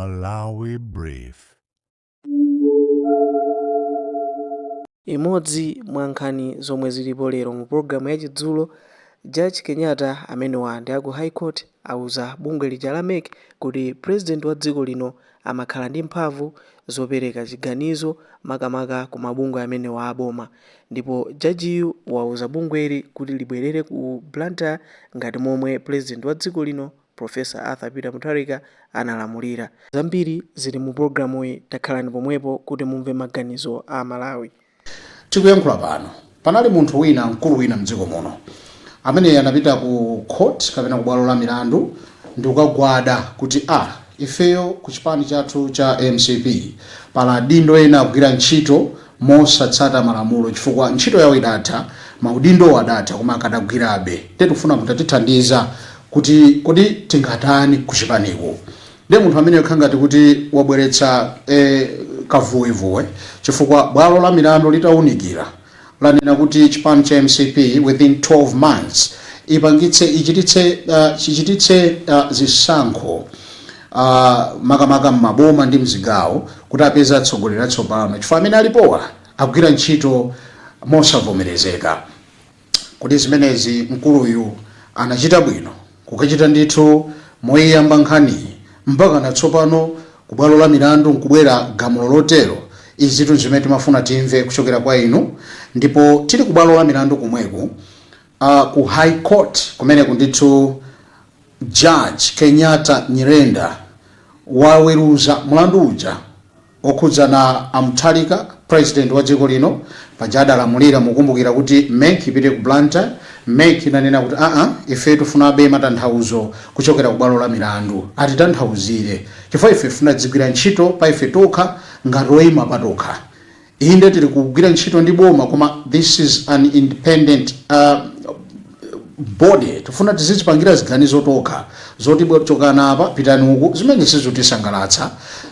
Malawi Brief. Imodzi mwa nkhani zomwe zilipo lero mu pologalamu ya Chidzulo, Judge Kenyatta amenewa ndi aku High Court auza bungwe lija la mec kuti president wa dziko lino amakhala ndi mphamvu zopereka chiganizo makamaka ku mabungwe amenewa a boma ndipo jajiyu wauza bungweli kuti libwerere ku Blantyre ngati momwe president wa dziko lino Professor Arthur Peter Mutharika analamulira. Zambiri zili mu pologalamuyi takhalani pomwepo kuti mumve maganizo a Amalawi. Tikuyankhula pano, panali munthu wina, mkulu wina mdziko muno, amene anapita ku court kapena ku bwalo la milandu ndi kukagwada kuti a ifeyo ku chipani chathu cha mcp pali adindo ena akugwira ntchito mosatsata malamulo chifukwa ntchito yawo idatha, maudindowo adatha koma akadagwirabe, ndiye tikufuna mutatithandiza kuti kodi tingatani ku chipaniku. Ndiye munthu ameneyo kukhala ngati kuti wabweretsa kavuwevuwe chifukwa bwalo la milandu litaunikira lanena kuti chipani cha mcp within 12 months ipangitse ichititse chichititse zisankho makamaka m'maboma ndi mzigawo kuti apeze atsogoleri atsopano chifukwa amene alipowa akugwira ntchito mosavomerezeka. Kodi zimenezi mkuluyu anachita bwino kukachita ndithu moyiyamba nkhaniyi mpakana tsopano ku bwalo la milandu nkubwera gamulo lotero? Izitu nzimene timafuna timve kuchokera kwa inu ndipo tili ku bwalo la milandu komweku ku High Court kumeneku ndithu Judge Kenyatta Nyirenda waweruza mlandu uja okhudzana a Mutharika, President wa dziko lino, paja adalamulira, mukumbukira kuti mec ipite ku Blantyre, mec inanena kuti aa ife tifunabe matanthauzo kuchokera ku bwalo la milandu, atitanthauzire chifukwa ife tifuna tidzigwira ntchito pa ife tokha ngati oima patokha. Inde tili kugwira ntchito ndi boma koma this is an independent body, tifuna tizidzipangira ziganizo tokha zoti chokani apa pitani uku, zimene sizikutisangalatsa.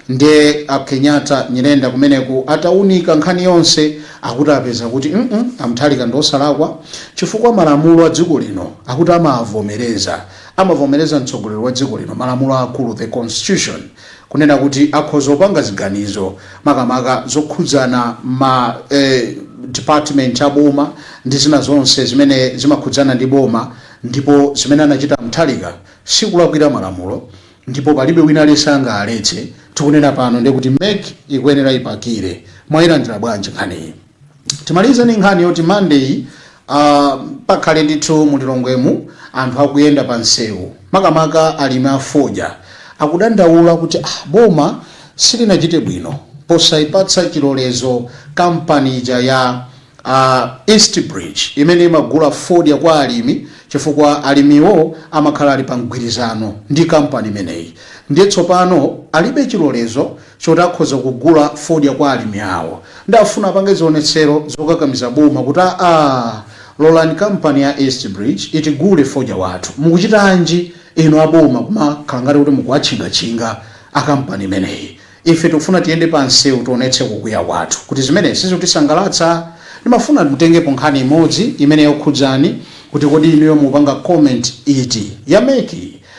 Nde a Kenyatta Nyirenda kumeneku ataunika nkhani yonse akuti apeza kuti a Mutharika ndi osalakwa chifukwa malamulo a dziko lino akuti amavomereza amavomereza mtsogoleri wa dziko lino, malamulo akulu, the constitution, kunena kuti akhoza kupanga ziganizo makamaka zokhudzana ma department a boma ndi zina zonse zimene zimakhudzana ndi boma, ndipo zimene anachita Mutharika sikulakwira malamulo ndipo palibe wina aliyense angaletse. Tikunena pano ndiye kuti mec ikuyenera ipakire. Mwayilandira bwanji nkhaniyi? Timalize ndi nkhani yoti Monday pakhale ndithu mu Lilongwemu anthu akuyenda pa msewu, makamaka alimi a fodya akudandaula kuti boma silinachite bwino posayipatsa chilolezo kampani ija ya East Bridge imene imagula fodya kwa alimi, chifukwa alimiwo amakhala ali pa mgwirizano ndi kampani imeneyi, ndiye tsopano alibe chilolezo choti akhoza kugula fodya kwa alimi awo, nde afuna apange zionetsero zokakamiza boma kuti aa lolani kampani ya East Bridge itigule fodya wathu, mukuchitanji inu a boma kumakhala ngati kuti mukuwatchingatchinga a kampani imeneyi? Ife tikufuna tiyende pa msewu tionetse kukwiya kwathu kuti zimenezi sizikutisangalatsa. Ndimafuna mutengepo nkhani imodzi imene yakukhudzani kuti kodi inuyo mukupanga comment iti, ya mec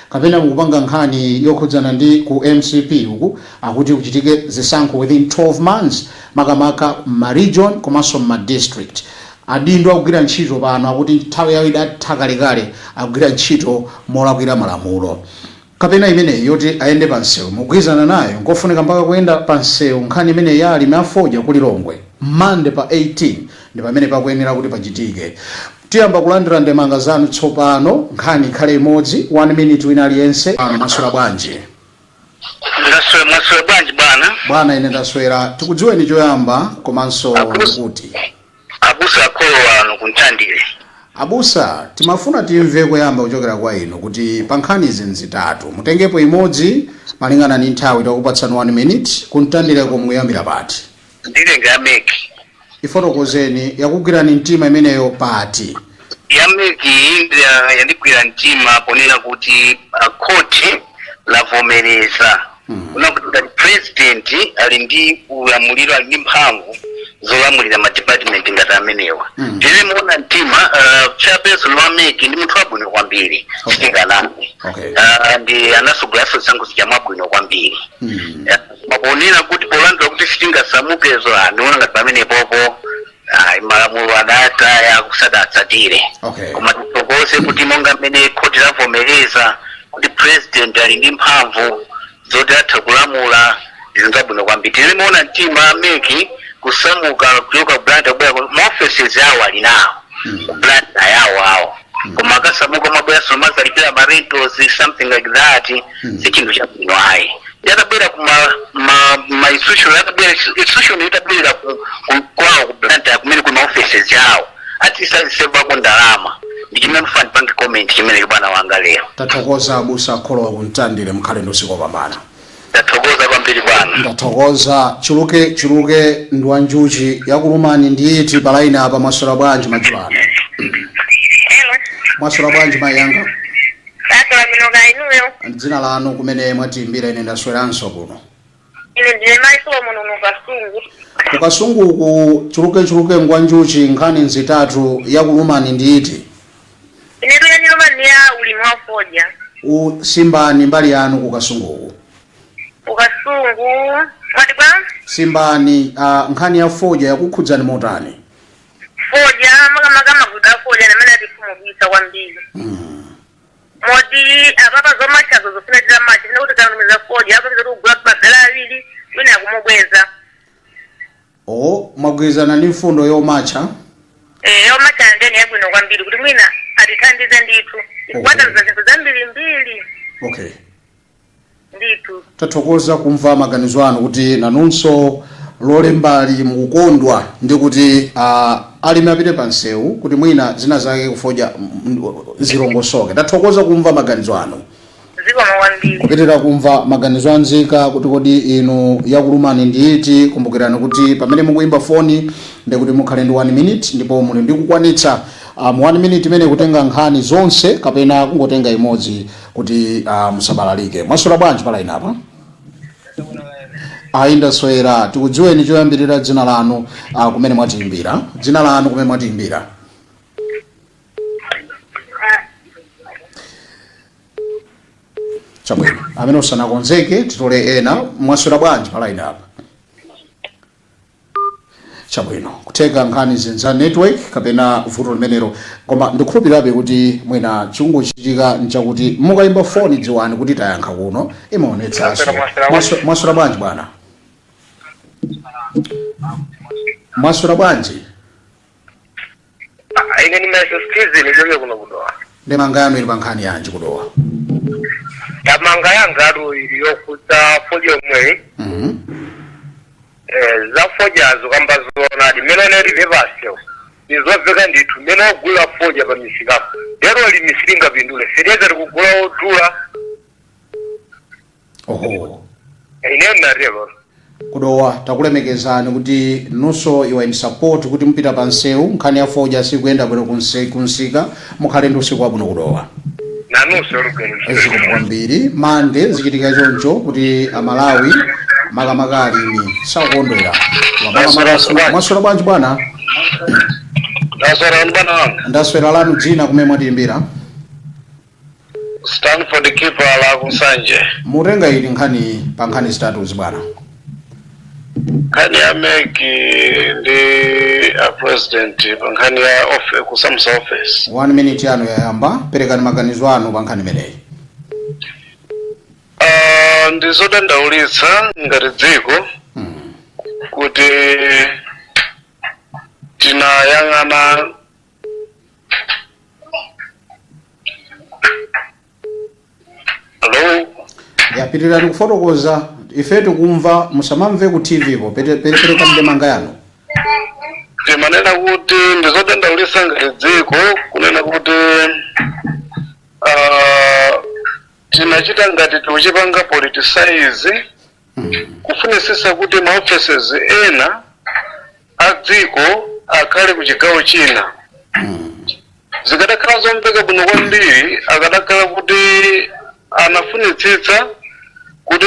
kapena mukupanga nkhani yokhudzana ndi ku mcp uku akuti kuchitike zisankho within 12 months makamaka m'ma region komanso m'ma district. Adindo akugwira ntchito pano akuti nthawi yawo idatha kalekale, akugwira ntchito molakwira malamulo. Kapena imeneyi yoti ayende pa msewu mukugwirizana nayo? Nkofunika mpaka kuyenda pa msewu nkhani imeneyi ya alimi a fodya ku Lilongwe? Monday pa 18 ndi pamene pakuyenera kuti pachitike. Tiyamba kulandira ndemanga zanu tsopano, nkhani ikhale imodzi, 1 minute wina aliyense. Pano mwaswera bwanji? Ndaswera, mwaswera bwanji bwana? Bwana, ine ndaswera. Tikudziweni choyamba komanso kuti. Abusa akholo ano ku Mtandire. Abusa, timafuna timve koyamba kuchokera kwa inu kuti pa nkhani izi nzitatu mutengepo imodzi malingana ndi nthawi, takupatsani 1 minute. Ku Mtandireko mukuyambira pati? Nditenga ya MEC. Ifotokozeni, yakugwirani mtima imeneyo pati? Ya MEC yandigwira mtima ponena kuti khoti lavomereza kuna kuti ngati president ali ndi ulamuliro, ali ndi mphamvu Zolamulira ma department ngati amenewa. Tine muona mtima, chairperson wa MEC ndi munthu wabwino kwambiri. Sitinganame. Ndi anasogolaso zisankho zija mwabwino kwambiri. Maponera kuti polandira kuti sitingasamukezo, ndiona ngati pamene popo malamulo adataya kusadatsatire. Koma tithokoze kuti monga mmene khoti lavomereza kuti president ali ndi mphamvu zoti atha kulamula, zinthu zabwino kwambiri. Tilimuona mtima, MEC kusamuka kuchoka Blantyre kubwera ma offices awo ali nawo ku Blantyre yawo awo, koma akasamuka mabweranso mazalipira ma rentals, something like that, si chinthu chabwino ayi. Yatabwera kuma ma institution, yatabwera institution itabwera kwawo ku Blantyre kumene kuna offices yawo, atisazisevako ndalama. Ndi chimene ndifuna ndipange comment chimene, bwana wanga, lero. Tathokoza, abusa Kholowa kuMtandire, mukhale ndi usiku wopambana. Tathokoza kwambiri, bwana. Ndathokoza. Chuluke chuluke ndi wanjuchi yakulumani ndiyiti pa line apa. Mwaswera bwanji madzulo ano? Hello. Mwaswera bwanji, mayi yanga? Taswera bwino, kaya inuyo? Dzina lanu, kumene mwatiimbira? Ine ndasweranso kuno. Ine ndine mayi Solomon uno Kasungu. Kukasunguku, chuluke chuluke ngwanjuchi, nkhani nzitatu, yakulumani ndiyiti? Ine tuyaniluma ni ya ulimi wa fodya. Simbani mbali yanu kukasunguku. Ukasungu. Mwati bwa? Simbani, nkhani ya fodya yakukhudzani motani? Fodya, makamaka mavuto a fodya namene atikhumudwitsa kwambiri. Moti apapa zomachazo zofuna titamacha funa kuti kanumiza fodya apa kuti kugula mabela awiri, wina akumubweza. O, mwagwirizana ndi mfundo yomatcha? Eh, yomacha ndeni yabwino kwambiri kuti mwina atithandize ndithu. Ikukwataniza zinthu zambirimbiri. Ndithu. Tathokoza kumva maganizo anu kuti nanunso lolembali mukukondwa ndi kuti alimi apite pa msewu kuti mwina zina zake kufodya zilongosoke. Tathokoza kumva maganizo anu. Zikomo kwambiri. Kupitirira kumva maganizo anzika kuti kodi inu yakulumani ndiyiti. Kumbukirani kuti pamene mukuyimba foni ndikuti mukhale ndi 1 minute, ndipo muli ndi kukwanitsa mu 1 minute imene kutenga nkhani zonse kapena kungotenga imodzi kuti musabalalike. Mwaswera bwanji pa line apa? Ayi, ndaswera. Tikudziweni choyambirira, dzina lanu, kumene mwatiyimbira, dzina lanu, kumene mwatiyimbira. Chabwino, amene usanakonzeke titole ena. Mwaswera bwanji pa line apa? Chabwino, kutheka nkhani zinza network kapena vuto limenelo, koma ndikhulupirirabe kuti mwina chikungochitika nchakuti mukayimba foni dziwani kuti tayankha kuno, imaonetsanso. Mwaswera bwanji, bwana? Mwaswera bwanji? Ine ni Maestro Steven choke kuno kuDowa. Ndemanga yanu ili pa nkhani yanji kuDowa? Ndemanga yanga atu ili yokhudza fodya omweyi. Za fodyazo, kamba zoonadi, mmene oneti pepasyo nizomveka ndithu, mmene ogula fodya pa misikapo lero limi silingapindule, feteleza tikugula odula. Ine natero. KuDowa takulemekezani kuti nunso you are in support kuti mupita pa msewu, nkhani ya fodya sikuyenda bwino kunsika. Mukhale ndi usiku wabwino kuDowa. Nanunso lugeni. Zikomo kwambiri. Mande zichitika choncho kuti Amalawi, makamaka alimi, sakukondwera. Mwaswera bwanji, bwana? Ndaswera, bwana wanga. Ndaswera. Lanu dzina, kumene mwatiyimbira? Stanford Keeper la kuNsanje. Mutenga ili nkhani pa nkhani zitatuzi, bwana? Nkhani ya MEC ndi a president pa nkhani ya kusamusa office. One minute yanu yayamba, perekani maganizo anu pa nkhani imeneyi. Ndi zodandaulitsa ngati dziko kuti tinayang'ana. Hello? Yapitirani kufotokoza, ife tikumva, musamamve ku TV ko. Perekani ndemanga yanu. Timanena kuti ndizodandaulitsa ngati dziko kunena kuti tinachita ngati tikuchipanga politicize, kufunisisa kuti ma offices ena a dziko akhale ku chigawo china. Zikadakhala zomveka bwino kwambiri akadakhala kuti anafunitsitsa kuti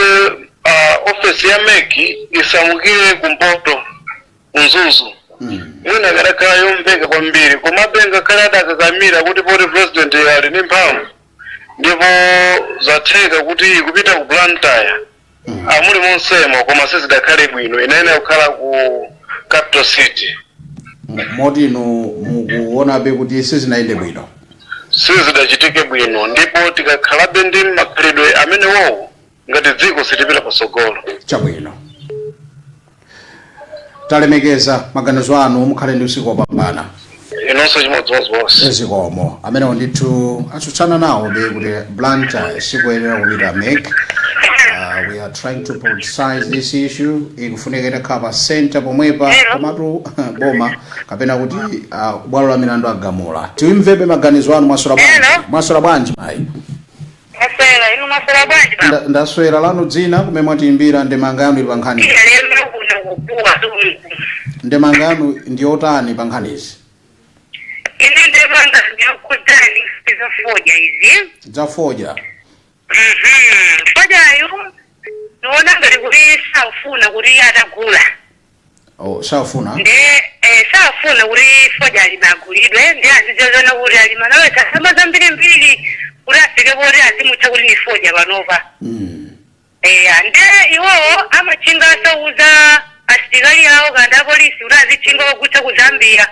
ofesi ya MEC isamukire kumpoto. Mzuzu mwina kadakhala yomveka kwambiri, komabe ngakhale adakakamira kuti poti president ali ndi mphamvu ndipo zatheka kuti kupita ku Blantyre amuli monsemo, koma sizidakhale bwino, inayenera kukhala ku capital city. Moti inu mukuonabe kuti sizinayende bwino? Sizidachitike bwino, ndipo tikakhalabe ndi makhalidwe amenewowo ngati dziko sitipita patsogolo. Chabwino, talemekeza maganizo anu, mukhale ndi usiku wopambana. Inonso chimodzimodzi bonse. Zikomo. Amenewo ndithu atsutsana nawo be kuti Blantyre sikuyenera kupita MEC. We are trying to politicize this issue, ikufunika itakhala pa center pomwepa. Hello. Komatu boma kapena kuti bwalo la milandu agamula. Tiimvebe maganizo anu. Mwaswera bwanji? Hello. Mwaswera bwanji, mayi? Maswera, inu maswera bwanji baba? Ndaswera. Lanu dzina, kumene mwatiimbira, ndemanga yanu ili pa nkhani? Iya, lero kuno kupuwa tuliku. Ndemanga yanu ndiyotani pa nkhanizi? Ine ndemanga ndiyokhudzani izofodya izi. Zafodya. Fodyayu niona ngati kuti safuna kuti atagula. Oh, safuna. Nde safuna kuti fodya alime agulidwe, ndi azizozona kuti alima nawe ndalama zambirimbiri kuti afike poti azimutcha kuti ni fodya panopa. Eya, nde iwowo amachinga asauza asilikali awo kandi apolisi kuti azichinga ogutsa ku Zambia.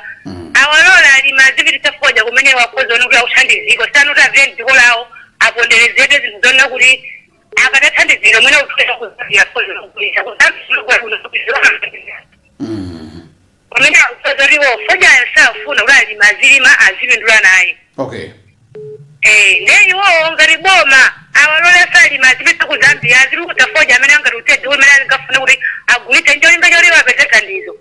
Awalola alimi azipititsa fodya kumene wakhoza one kuti akuthandiziko, sanu kuti apite mdziko lawo aponderezedwe zinthu zona kuti akadathandizika mwina kuthuleka ku Zambia fodya kugulisa ku Zambia. Pamene akusoza kuti iwo fodyayo safuna kuti alimi azilima azipindula naye. Eh, nde iwowo ngati boma awalole alimi azipita ku Zambia azilukutsa fodya amene angatutse dziko limene angafune kuti agulitse ncholinga choti apeze thandizo.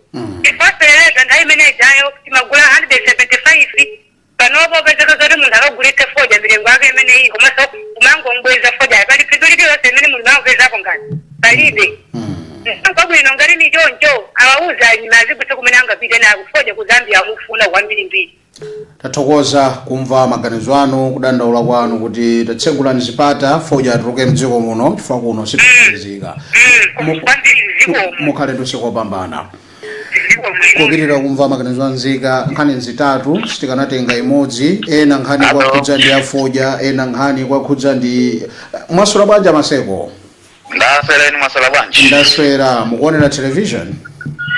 Ifaserereza nthawi imene ijayo timagula 175, panopo pezeka zoti munthu akagulitse fodya mitengo yake imeneyi, komanso kumangombweza fodya, pali phindu lililonse imene munthu amapezako? Ngati palibe. Kwabwino ngati ni choncho awauza alimi azigulitsa kumene angapite nayo fodya ku Zambia amufuna kwambirimbiri. Tathokoza kumva maganizo anu, kudandaula kwanu kuti tatsegulani zipata, fodya atuluke mdziko muno chifukwa kuno sitithandizika. Kwambiri, zikomo. Mukhale ndi usiku wopambana. Zikomo. Kupitirira kumva maganizo anzika, nkhani zitatu sitikanatenga imodzi. Ena nkhani Hello. kwakhudza ndi afodya, ena nkhani kwakhudza ndi. Mwaswera bwanji, Maseko? Ndaswera, inu mwaswera bwanji? Ndaswera. Mukuonera television?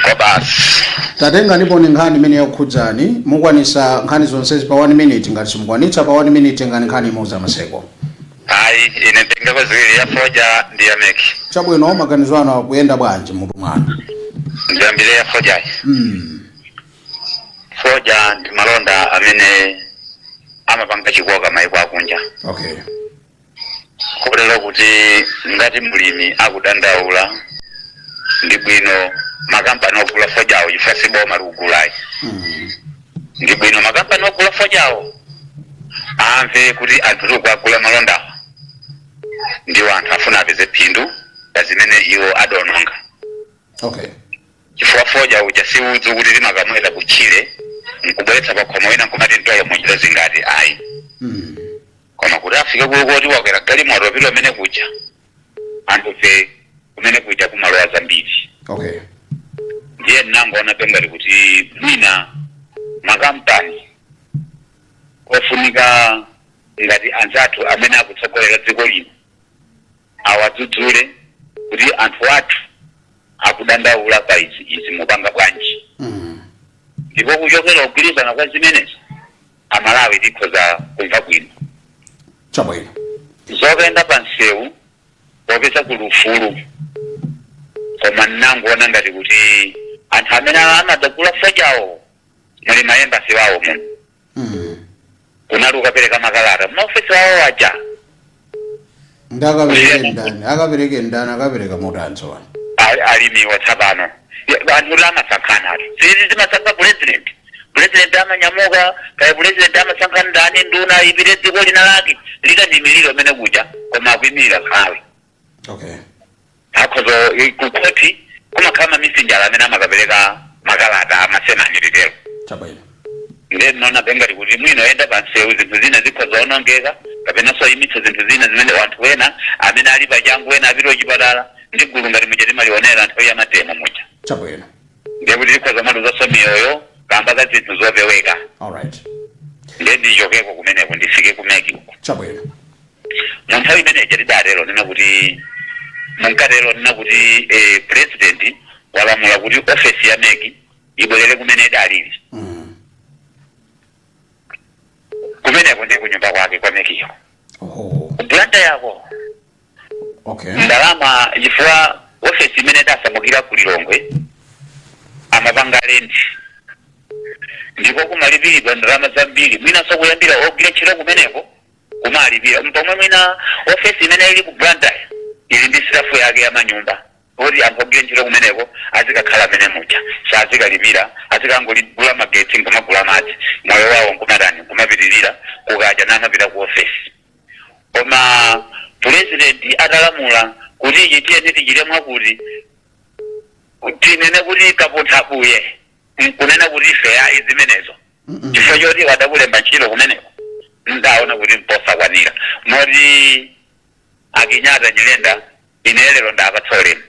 Kwa basi. Tatenga ndipo ni nkhani imene yakukhudzani. Mukwanisa nkhani zonsezi pa 1 minute? Ngati simukwanitsa pa 1 minute, tengani nkhani imodzi, Amaseko. Ayi, ine ndengeko ziwiri, ya fodya ndi ya MEC. Chabwino, maganizo anu akuyenda bwanji mutu mwanu? Ndiyambire ya fodyayi. Fodya ndi malonda amene amapanga chikoka maiko akunja, kotero kuti ngati mlimi akudandaula, ndi bwino makampani ogula fodyawo, chifukwa si boma likugulayi, ndi bwino makampani ogula fodyawo amve kuti anthu tikuagula malondawa ndiwo anthu afuna apeze phindu pa zimene iwo adaononga, chifukwa fodya uja si udzu kuti timakamweta kutchire nkubweretsa pakhomo wina nkumati mtolo munjira zingati, ayi. Koma kuti afike koti wakwera galimoto pita umene kuja, anthu fe kumene kuja kumalowa zambiri. Ndiye ndinangoona pengati kuti mwina makampani ofunika ngati anzathu amene akutsogolera dziko lino awadzudzule kuti anthu athu akudandaula pa izi, izi mupanga bwanji? Ndipo kuchokera kugwirizana kwa zimenezo, Amalawi tikhoza kumva bwino. Zokayenda pa msewu popeza kuli ufulu, koma nnangoona ngati kuti anthu amene amadagula fodyawo muli ma embassy wawo muno, kunali ukapereka makalata maofesi wawo aja. Ndakapereke ndani? Akapereke ndani? Akapereka motani tsopano? Alimiwa tsapano. Anthu kuti amasankhana atu, sizi zimasankha president, president amanyamuka kaya president amasankha ndani, nduna ipite dziko lina lake likandimirire umene kuja, koma akuyimirira Malawi. Akhoza kukhoti kumakhala ma messenger amene amakapereka makalata amasemani litero. Ndiye ndinaona pengati kuti mwina oyenda pa msewu zinthu zina zikhoza onongeka kapena soyimitsa zinthu zina zimene anthu ena amene ali pachangu, ena apita kuchipatala ndi gulu ngati muja timalionera nthawi ya ma demo muja. Ndiye kuti tikhoza kumaluzanso miyoyo kamba ka zinthu zopeweka. Alright. Ndiye ndichokeko kumeneko, ndifike ku MEC uko. Chabwino. Mu nthawi imeneyi tidatero nena kuti, munkatero nena kuti president walamula kuti ofesi ya MEC ibwerere kumene idalili. Kumeneko ndi kunyumba kwake kwa MECyo. Oho. Blantyre yako. Ndalama, chifukwa ofesi imene idasamukira ku Lilongwe amapanga rent ndipo kumalipiridwa ndalama zambiri, mwinanso kuyambira ogwira ntchito kumeneko kumalipira, pomwe mwina ofesi imene ili ku Blantyre ili ndi staff yake ya manyumba oti anthu ogwira ntchito kumeneko azikakhala amene muja, sazikalipira, azikangogula magetsi nkumagula madzi, moyo wawo nkumatani, nkumapitirira, kukacha namapita ku ofesi. Koma president atalamula kuti ichi tiyeni tichite mwakuti, tinene kuti kapunthabuye nkunena kuti ife ayi zimenezo, chifukwa choti wadakulemba ntchito kumeneko, ndaona kuti mposakwanira. Moti a Kenyatta Nyirenda, ine lero ndapatsa ulemu.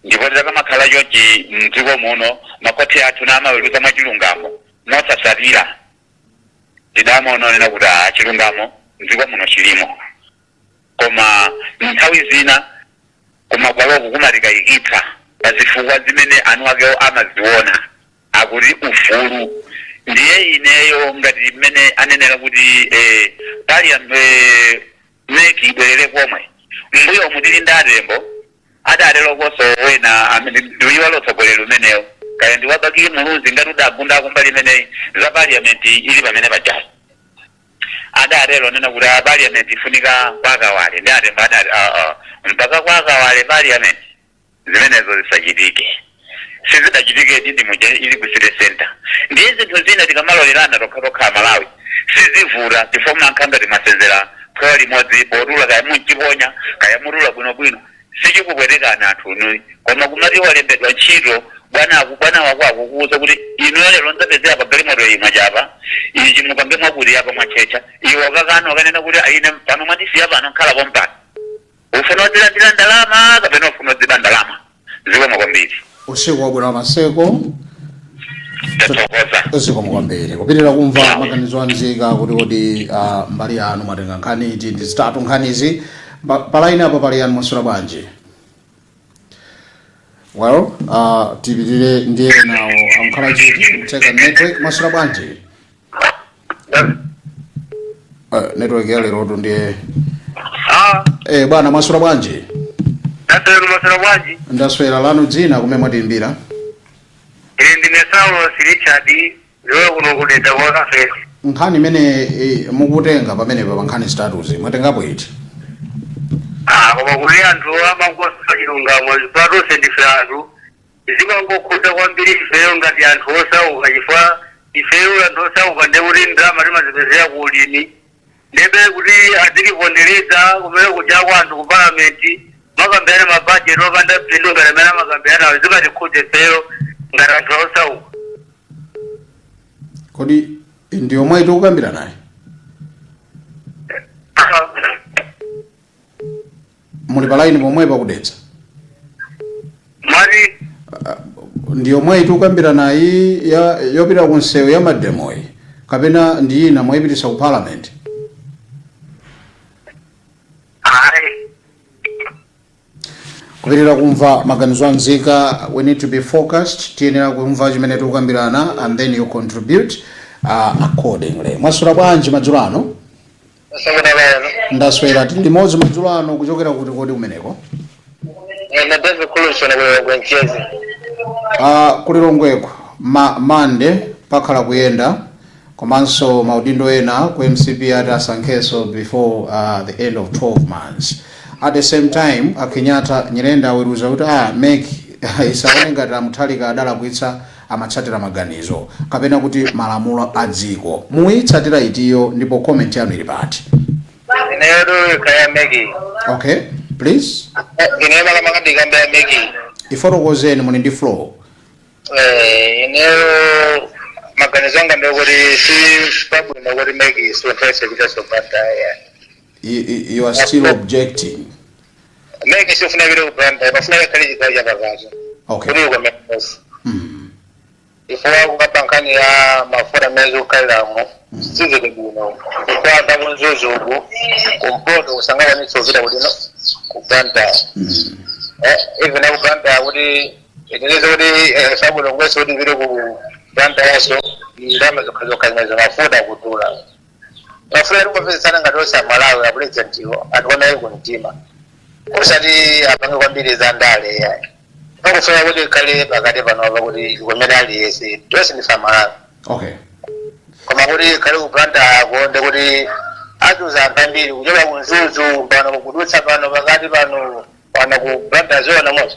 Ndipo tikamakhala chonchi mdziko muno, makhoti athu namaweruza mwachilungamo mosasatira, tidamaononena kuti a chilungamo mdziko muno chilimo. Koma nthawi zina kumabwaloko kumatikayikitsa pa zifukwa zimene anu akewo amaziona akuti ufulu. Ndiye ineyo ngati mmene anenera kuti MEC ibwerere komwe mbuyo mutili ndi atembo adalerokonso wena amene ndiwiwala utsogoleri umenewo, kaya ndi wa Bakili Muluzi, ngati udagunda kumbali imeneyi za parliament ili pamene pajayi, adatero nena kuti a parliament ifunika kwakawale ndi atembo adati mpaka kwakawale parliament, zimenezo zisachitike. Sizidachitike ndi muja ili ku city center. Ndiye zinthu zina tikamalolerana tokhatokha Malawi sizivuta, chifukwa mankhanga timasenzera phewa limodzi potula, kaya munchiponya kaya mutula bwinobwino, sichikupwetekana anthu. Koma kumati walembedwa ntchito, bwana, bwana wako akukuwuza kuti inu lero ndzapezera pa galimoto imwe chapa ichi, mupange mwakuti apa mwachecha, iwe wakakana, wakanena kuti ine pano mwandisiya pano nkhala pompano, ufuna udzilandira ndalama kapena ufuna udziba ndalama? Zikomo kwambiri. Usiku wabwino wa maseko. Tathokoza. Zikomo kwambiri. Kupitirira kumva maganizo anzika kuti kodi mbali yanu mwatenga nkhani iti? Ndi zitatu nkhanizi. Pa line apo pali yani? Mwaswera bwanji? Well, tipitirire ndiye nawo amkhala chiti kutseka network. Mwaswera bwanji? Network ya lerotu ndiye. Ah, Bwana, mwaswera bwanji? Ndaswera, maswera bwanji? Ndaswera. Lanu dzina, kumene mwatiimbira? Ine ndine Saulos Richard, ndiwe kuno kudedza kwa Kafesi. Nkhani imene mukutenga pamenepa, pa nkhani zitatuzi mwatengapo iti? Ah, koma kuti anthu amangosa chilungamo, chifukwa tonse ndife anthu, zimangokhudza kwambiri ifeyo ngati anthu osauka, chifukwa ifeyo anthu osauka ndiye kuti ndalama timazipezera ku ulimi, ndebe kuti azitipondereza kumene kuja kwa anthu ku palamenti makambirana mabajeti opanda phindu ngati amene amakambiranawo, zimatikhudza ifeyo ngati anthu osauka. Kodi ndi yomwe tikukambira naye? Muli pa line pomwe pakudetsa? Mwati? Ndi yomwe tikukambira nayi ya yopita ku nsewu ya mademoyi, kapena ndi ina mwayipitisa ku parliament? Ayi. Kupitirira kumva maganizo anzika. We need to be focused. Tiyenera kumva chimene tikukambirana and then you contribute accordingly. Mwaswera bwanji madzulo ano? Ndaswera. Tili limodzi madzulo ano kuchokera kuti kodi kumeneko? Ine David Kulusona, kulilongwe mchezi. Kulilongweko Mande pakhala kuyenda, komanso maudindo ena ku MCP ati asankhenso before the end of 12 months. At the same time, a Kenyatta Nyirenda aweruza kuti MEC isaone ngati amuthalika adalakwitsa, amatsatira maganizo kapena kuti malamulo a dziko. Muyitsatira itiyo, ndipo comment yanu ili pati? Ineyo kaya MEC. Okay, please. Ineyo makamaka ndikambe ya MEC. Ifotokozeni, muli ndi floor. Ineyo maganizo anga ndekuti si pabwino kuti MEC isunthe kuitaso Blantyre. You are still objecting? MEC sifuna ipite ku Blantyre, pafuna ikhale chigawo chapakati. Okay. Kuti ikomereso ifuna kukapa nkhani ya mafuta amene zikukhaliramo sizili bwino, chifukwa anthu aku Mzuzu uku kumpoto kusangakwanitsa kupita kutino ku Blantyre. Even aku Blantyre kuti iteneze kuti sabwino ngwese kuti ipite ku Blantyre, ndalama zokhazokha zimenezo, mafuta akudula. Mafuta tikupezesana ngati onse Amalawi, apurezidentiwo atikonake kumtima, osati apange kwambiri za ndale yayi. Pakufuna kuti ikhale pakati panopa kuti ikomere aliyense, tonse ndife Amalawi. Koma kuti ikhale ku Blantyre konde kuti achuza anthu ambiri kuchoka ku Mzuzu pano kudutsa pano pakati pano pano ku Blantyre, ziona moto.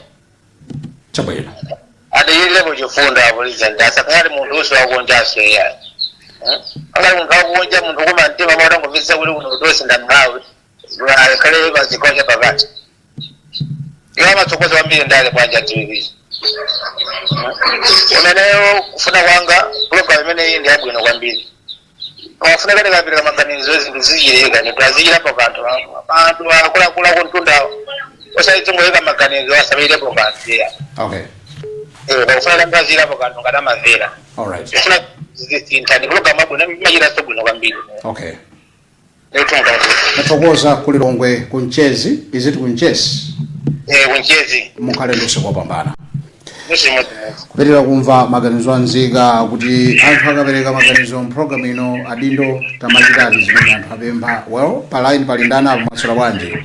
Adiyirirepo chifundo apresident, asakhale munthu uso wakunjaso iyayi. Angati munthu wakunja, munthu kuma mtima mautangomvetsa kuti kuno tonse ndamalawi, akhale pachigawo cha pakati. Iwo amatsogoza kwambiri ndale bwanja TV umeneyo. Kufuna kwanga, program imeneyi ndi yabwino kwambiri. Wafuna kati kapirika maganizo, zinthu zichileka ndipo azichirapo kanthu anthu akuluakulu akuntundawo, osati tingoyika maganizo asamayirepo kanthu iya. Pakufuna kuti aziyirapo kanthu ngati amamvera. Kufuna zisintha, ndi program abwino, imachitanso bwino kwambiri. Ndikutunga. Tathokoza ku Lilongwe, kunchezi iziti kunchezi? Kunchezi. Mukhale ndi usiku wopambana. Muchimodzimodzi. Kupitirira kumva maganizo anzika, kuti anthu akapereka maganizo mpulogalamu ino, adindo tamachitati zimene anthu apempha. Well, pa line pali ndani apo? Mwaswera bwanji?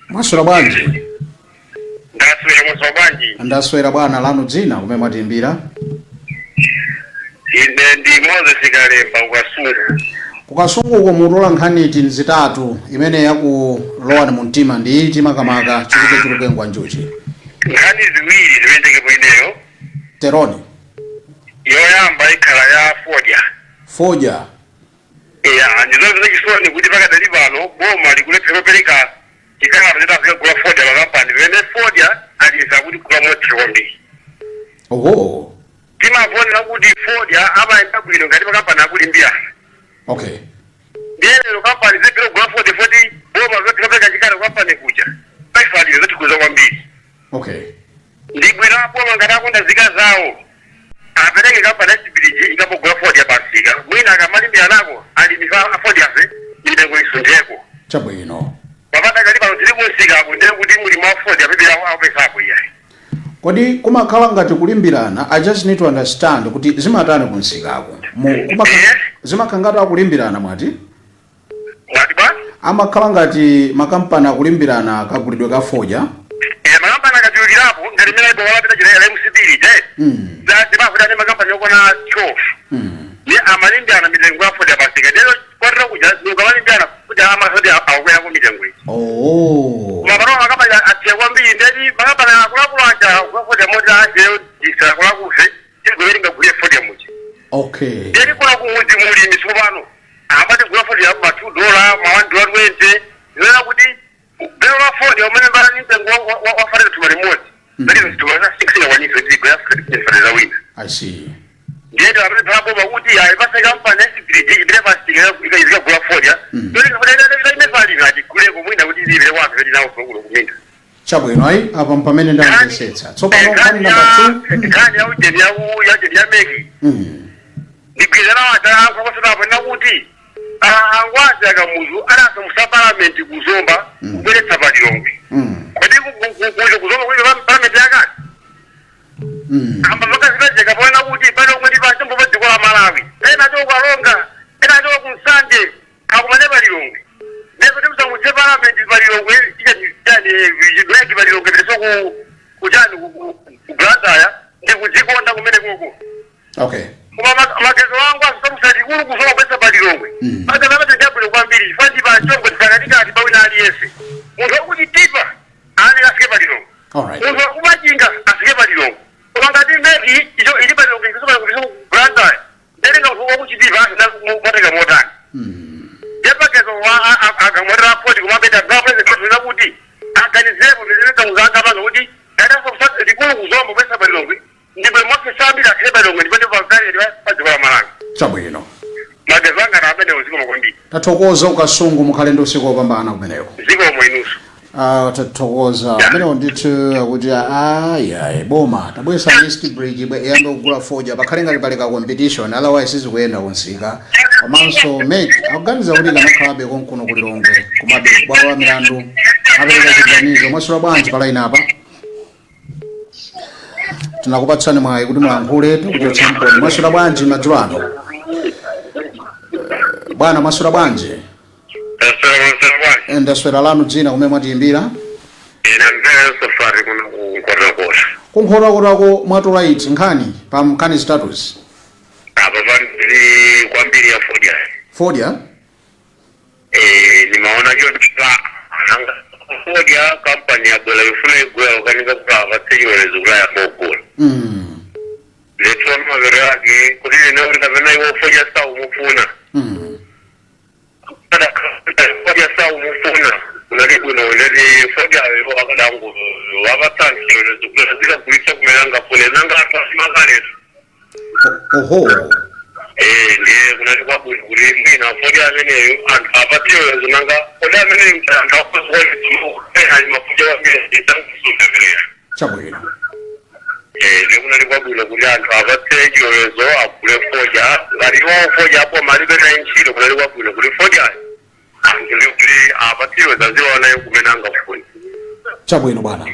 Mwaswera bwanji? Ndaswera, mwaswera bwanji? Ndaswera bwana. Lanu dzina, kumene mwatiimbira? Ine ndi Moses Kalemba, kuKasungu. Kukasungu uko, mutola nkhani iti zitatu imene yakulowani mu mtima ndi iti makamaka, chuluke chuluke ngwa njuchi? Nkhani ziwiri zimene ndikepo ineyo. Teroni. Yoyamba ikhala ya fodya. Fodya. Ya, ndizomvetsa chisoni kuti pakadali pano boma likulephera kupereka chikalata choti azikagula fodya makampani, pamene fodya aliza kuti kula motsika kwambiri. Timavonera kuti fodya amayenda bwino ngati makampani akulimbirana. Ndiye lero kampani zilephera kugula fodya foti boma lilephera kupereka chikalata kampani kuja paifaliro, zotikuza kwambiri. Ndi bwino aboma ngati akonda zika zawo apereke kampani ya Chibiriji ikapogula fodya pasika, mwina akamalimbira nako alimi afodyafe mitengo isuntheko. Papadakali pano tili kumsikako, ndiye kuti mulimi wa fodya pibira apesapo iyayi. Kodi kumakhala ngati kulimbirana? I just need to understand kuti zimatani kunsikako. Zimakhala ngati akulimbirana mwati? Ngati ba Amakhala ngati makampani akulimbirana kagulidwe ka fodya? Makampani akachulukirapo, ngati imene walapita chila la MCP lije, timafuta ndi makampani okwana 12. Ni amalimbirana mitengo ya fodya pasika, ndero kwatira kuja ukamalimbirana fodya amasodi akukwerako mitengo iyi. Mapano makampani atiya kwambiri, ndeti makampani akuluakulu aja kufodya moti ajeyo disakulakufe tigwere ngagulire fodya muja. Ndeti kuna kumudzi mulimi tsopano amati gula fodya ma $2, ma $1.20, zimene kuti belo la fodya umene mbala ni mtengo wa farika thumba limodzi, ndati thumba za 6 yakwanitse tigwera farika wina. I see. Ndiyeti amene phaboma kuti ayipase kampani ya Chibiriji ipite pasika izikagula fodya, imefalika atiguleko mwina kuti ilipire kwanthu peti nawo kuno kuminda. Chabwino, ayi, apa mpamene ndamvetsetsa tsopano. Nkhani namba 2. Nkhani ya ujeni ya ujeni ya MEC, ndigwirizana wachaakwakosonapo nakuti angwazi akamuzu anasamusa palamenti kuzomba kubweretsa palilongwe. Kodi kuzomba kulibe palamenti yakale? Amba pakazipezeka poona kuti palilongwe ndi pachombo pa dziko la Malawi, ena achoka kukalonga, ena achoka ku Nsanje, akumane palilongwe. Ndekuti msamutse palamenti palilongwe, ichani MEC palilongwe pileso kuchani ku Blantyre, ndi kudzikonda kumene koko. Koma magezo wangu asamusa likulu kuzola kupesa palilongwe. Magezo amene ndiyabwino kwambiri chifukwa ndi pachongo, ndipakatikati pawina aliyense. Munthu wakuchitipa ani afike palilongwe, munthu wakumachinga afike palilongwe. Koma ngati MEC icho ili palilongwe ikusoka kupisa ku Blantyre, ndetenga munthu wakuchitipa moteka motani? Yepakezo akamwatira foti kumapeta gapresident kuti aganizepo zimene kuti likulu kuzomba kupesa palilongwe, ndipo mafisa ambiri akhale palilongwe, ndipo ndipo pakali padziko la Malawi. Magezo anga na amenewo. Zikomo kwambiri. Tathokoza ukasungu, mukhale ndi usiku wopambana kumeneko. Zikomo inunso. Ah, tathokoza. Amenewo ndithu akuti ayi, boma tabwesa East Bridge iyambe kugula fodya, pakhale ngati pali ka competition, otherwise sizikuyenda kunsika. Komanso MEC akuganiza kuti kanakhalabe konkuno ku Lilongwe, komabe bwalo la milandu apereka chiganizo. Mwaswera bwanji pa line apa? Tinakupatsani mwayi kuti mulankhule, tikuchotsa mponi. Mwaswera bwanji madzulo ano, bwana? Mwaswera bwanji? Ndaswera. Lanu dzina, kumene mwatiyimbira? Ine mvera safari kuno kuNkhotakota. KuNkhotakotako mwatola iti nkhani pa nkhani zitatuzi? Apa pali kwambiri ya fodya. Fodya? Eh, nimaona chonchita ananga fodya kampani yabwera ifuna igula, ukanika kuti apatse chilolezo kuti ayambe kugula. Letona mavero yake kuti ine kuti kapena iwo fodya saumufuna. Fodya saumufuna, kunali bwino ndeti fodyayo akadango wapatsa chilolezo kuti azikagulitsa kumene angafune, nanga anthu asimakaletu. Oho. Eh, ndiye kunati kwabwino kuti mwina fodya ameneyo anthu apatse, nanga fodya ameneyo anthu akuzikuona mafuja kwambiri isankusunda ameneyo. Chabwino. Eh, ndiye kunali kwabwino kuti anthu apatse chilolezo agule fodya. Ngati iwo fodya apo malibe naye ntchito, kunali kwabwino kuti fodyayo anthu ndi kuti apatse chilolezo aziwaonayo kumene angafune. Chabwino, bwana.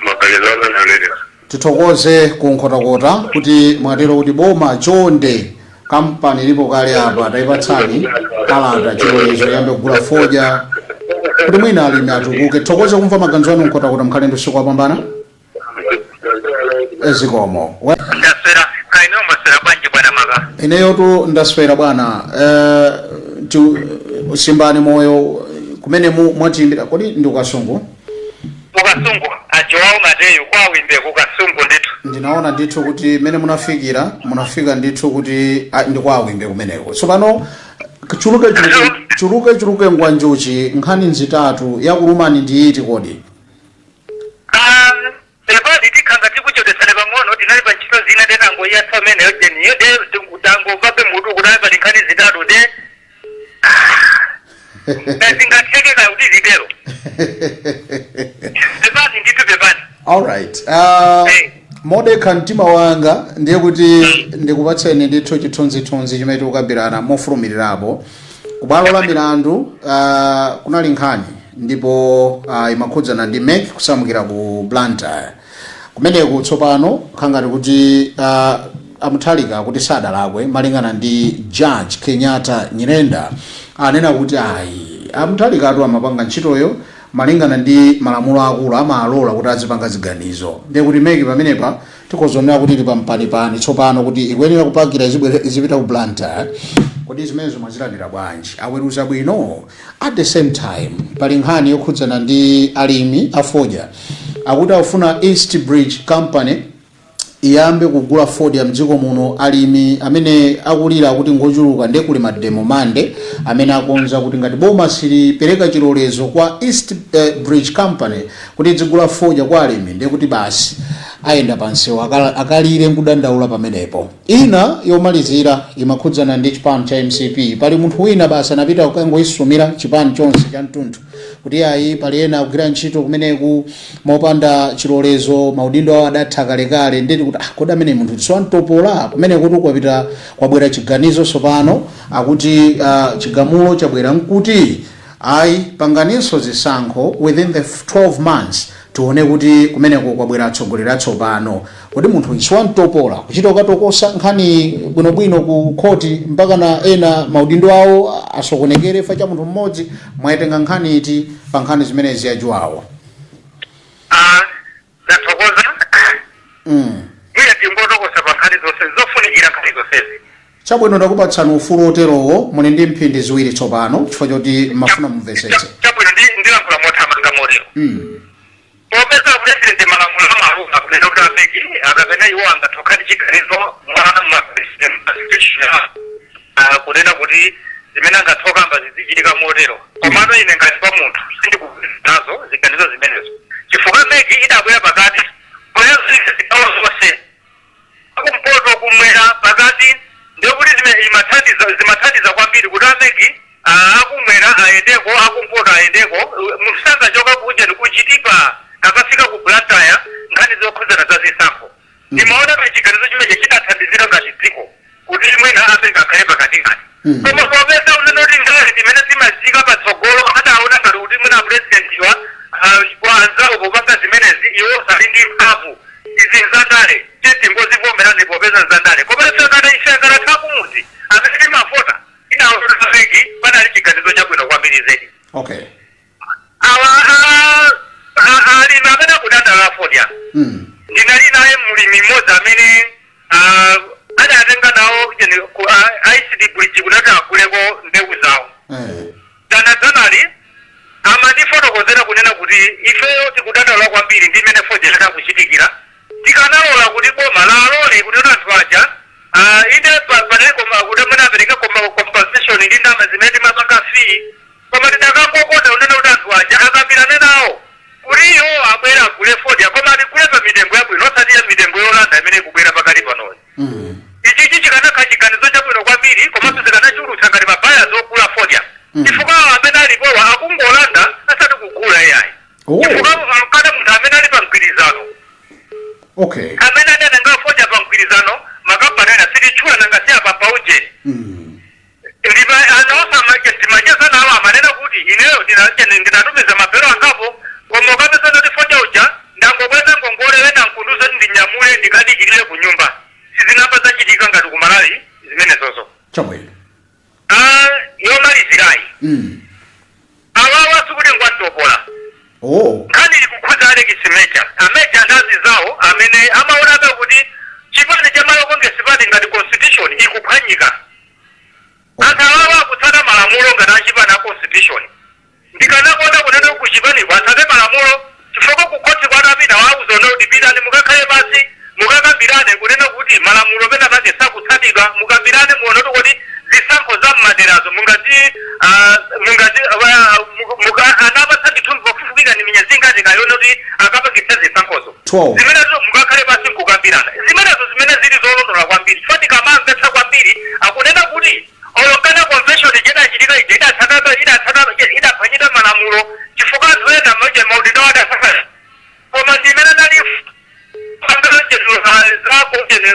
Maganizo anga ameneyo. Tithokoze kuNkhotakota kuti mwatero kuti boma chonde, kampani ilipo kale apa, tayipatsani kalata chilolezo yambe kugula fodya kuti mwina alimi atukuke. Tithokoze kumva maganizo anu, Nkhotakota. Mkhale ndi usiku wapambana. Zikomo. Ndaswera, kaino maswera bwanji, bwana Maka? Ineyotu ndaswera, bwana. Simbani moyo kumene mwatiyimbira, kodi ndi kuKasungu? KuKasungu, aJoao Mateyu kwawimbe kuKasungu ndithu. Ndinaona ndithu kuti mmene munafikira, munafika ndithu kuti ndikwawimbe kumeneko. Tsopano chuluke chuluke chuluke chuluke ngwanjuchi, nkhani nzitatu, yakulumani ndi iti kodi? Pepani, tikhanga tikuchedwesana pang'ono, tinali pa ntchito zina, tenangoyatsa ameneyo jeniyo de tangomvabe mutu kudali pali nkhani zitatu de zingathekeka kuti zitero. Pepani ndithu, pepani. Alright, Hey. modekha mtima wanga ndiye kuti ndikupatseni ndithu chithunzithunzi chimene tikukambirana mofulumirirapo. Kubwalo la milandu kunali nkhani ndipo imakhudzana ndi MEC kusamukira ku Blantyre kumeneku. Tsopano khangati kuti aMutharika kuti sadalakwe, malingana ndi Judge Kenyatta Nyirenda, anena kuti ayi, aMutharikatu amapanga ntchitoyo malingana ndi malamulo akulu, amalola kuti azipanga ziganizo. Ndiye kuti MEC pamenepa tikozonera kuti ili pampanipani tsopano kuti ikuyenera kupakira izipita ku Blantyre. Kodi zimenezo mwazilandira bwanji? Aweruza bwino? At the same time pali nkhani yokhudzana ndi alimi afodya, akuti akufuna East Bridge Company iyambe kugula fodya mdziko muno. Alimi amene akulira akuti ngochuluka, ndiye kuli mademo Mande amene akonza kuti ngati boma silipereka chilolezo kwa East Bridge Company kuti idzigula fodya kwa alimi, ndiye kuti basi ayenda pansewu akalire nkudandaula pamenepo. Ina yomalizira imakhudzana ndi chipani cha MCP. Pali munthu wina basi anapita kukangoisumira chipani chonse cha mtunthu kuti ayi, pali ena akugwira ntchito kumeneku mopanda chilolezo, maudindo awo adatha kalekale. Ndeti kuti kodi amene munthu siwamtopola kumene kuti kwapita kwabwera chiganizo tsopano, akuti chigamulo chabwera nkuti ayi, panganinso zisankho within the 12 months, tione kuti kumeneko kwabwera atsogoleri atsopano. Kodi munthu siwamtopola kuchita kukatokosa nkhani bwinobwino ku khoti mpaka na ena maudindo awo asokonekere fa cha munthu mmodzi? Mwayitenga nkhani iti pa nkhani zimenezi, yajuwawo? Ah, ndathokoza. Mwina tingotokosa pa nkhani zonse zofunikira, nkhani zonsezi. Chabwino, ndakupatsani ufulu oterowo. Muli ndi mphindi 2 tsopano chifukwa choti mafuna mumvetsetse. Chabwino, ndilankhula mothamanga motero. Popeza president malamulo amalunga kumene kuti a MEC akapena iwo angatokha ndi chiganizo mwa ma kunena kuti zimene angathokamba zizichitika motero. Komano ine ngati pa munthu sindikugwirizana nazo ziganizo zimenezo, chifukwa MEC idabwera pakati poyazika zigawo zonse, kumpoto, kumwera, pakati, ndekuti zimathandiza kwambiri kuti a MEC akumwera ayendeko, akumpoto ayendeko. Munthu sangachotse zandale, koma ife ngati anthu akumudzi amene timavota tinaona MEC panali chiganizo chabwino kwambiri zedi. Awa alimi amene akudandaula fodya, ndinali naye mulimi mmodzi amene adatenga nawo ku ICD Bridge kuti aguleko mbewu zawo. Dzanadzanali amandifotokozera kunena kuti ifeyo tikudandaula kwambiri ndi imene fodya itakuchitikira. Tikanalola kuti boma lalole kuti anthu aja inde panali kuti amene apereke compensation ndi ndalama zimene timapanga fee, koma tidakangokota kunena kuti anthu aja akambirane nawo kuti iwo abwera agule fodya, koma atigule pa mitengo yabwino, osati ya mitengo yolanda imene ikubwera pakati panoyi. Ichichi chikanakhala chiganizo chabwino kwambiri, komanso zikanachulutsa ngati ma buyers ogula fodya, chifukwa awo amene alipowa akungolanda asati kugula iyayi, chifukwa kana munthu amene ali pa mgwirizano, amene adatenga fodya pa mgwirizano, makampani ena sititchula, nanga si apa paujeni, ndipa anaosa ndimacheza nawo, amanena kuti ineyo ndinatumiza mabelo angapo, koma ukapeza kuti fodya uja ndangobweza ngongole, wena nkunduza kuti ndinyamule ndikadikirire ku nyumba. Sizinamba zachitika ngati ku Malawi zimenezozo. Ah, yomalizirayi, awawa sikuti ngwatopola. Nkhani ikukhudza Alex Meja, ameja ndazi zawo amene amaonabe kuti chipani cha Malawi Congress Party ngati constitution ikuphwanyika. Anthu awawa akutsata malamulo ngati achipani a constitution. Ndikanakonda kunena ku chipaniko atsate malamulo, chifukwa kukhoti kwatapita wauza kuti pitani mukakhale pasi mukakambirane kunena kuti malamulo pena pake sakutsatidwa, mukambirane muone kuti zisankho za mmaderazo mungati mungati anapatsa ndithu pafupifupi ni miyezi ingati kayone kuti akapangitsa zisankhozo. 12. Zimenezo mukakhale pasi nkukambirana zimenezo, zimene zili zolondola kwambiri, chifukwa tikamamvetsa kwambiri akunena kuti olokana convention idachitika ija idatsata idaphwanyika malamulo, chifukwa anthu ena mauje maudindo adasaka, koma ndimene adali za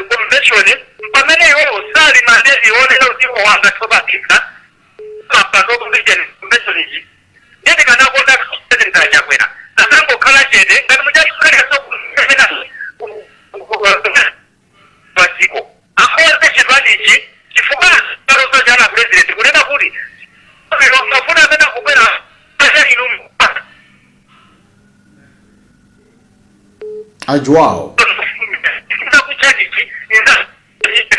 convention pamene iwo sali mandezi onena kuti iwo wangathobakisa mapando convention iji. Ndiye kanakonda President Achakwera asangokhala chete ngati muchakhaliraso padziko, akonze chipanichi, chifukwa alozo chana president kunena kuti mafuna amene akubwera inu. Ajuwao. Kuchanichi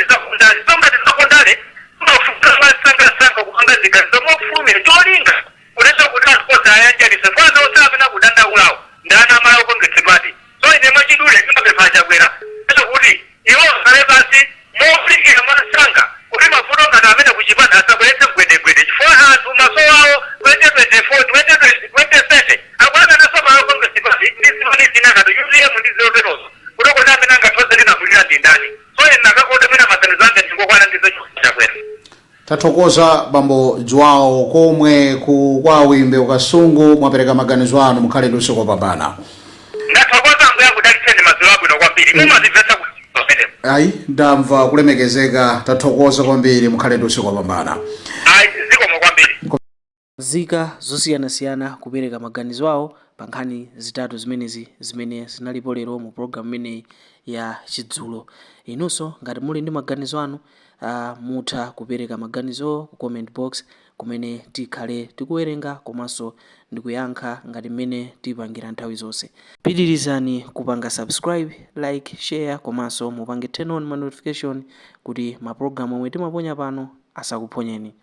zakundale, zakundale masangasanga kupanga ziganizo mofulumira, cholinga kunena kuti anthu onse ayanjanise kwanza onse amene akudandaulawo ndana a Malawi Congress Party. So ine mwachidule ndimapempha Achakwera kuti iwo akhale pansi mofulikira mwansanga kuti mavuto ngati amene kuchipani asabweretse mgwedegwede, chifukwa anthu maso awo 2024, 2030 akuyang'ananso Malawi Congress Party ndi zimene zina ngati UTM ndi ziloterozo, kuti kodi amene angathoze linamulira ndi ndani? So ine nakakonda mwina maganizo anga ndingokwana ndizo Chakwera. Tathokoza, bambo Joao, komwe ku kwa Wimbe ukasungu. Mwapereka maganizo anu, mukhale ndi usiku wopambana. Ndathokoza, Ambuye akudalitseni, madzulo abwino kwambiri, mumazimvetsa pamenepo. Ayi, ndamva kulemekezeka. Tathokoza kwambiri, mukhale ndi usiku wopambana. Ayi, zikomo kwambiri. Nzika zosiyanasiyana kupereka maganizo awo pa nkhani zitatu zimenezi zimene zinalipo lero mu program imeneyi ya Chidzulo. Inunso ngati muli ndi maganizo anu, mutha kupereka maganizo ku comment box kumene tikhale tikuwerenga komanso ndikuyankha ngati mmene tipangira nthawi zonse. Pitirizani kupanga subscribe, like, share komanso mupange turn on ma notification kuti mapulogalamu omwe timaponya pano asakuphonyeni.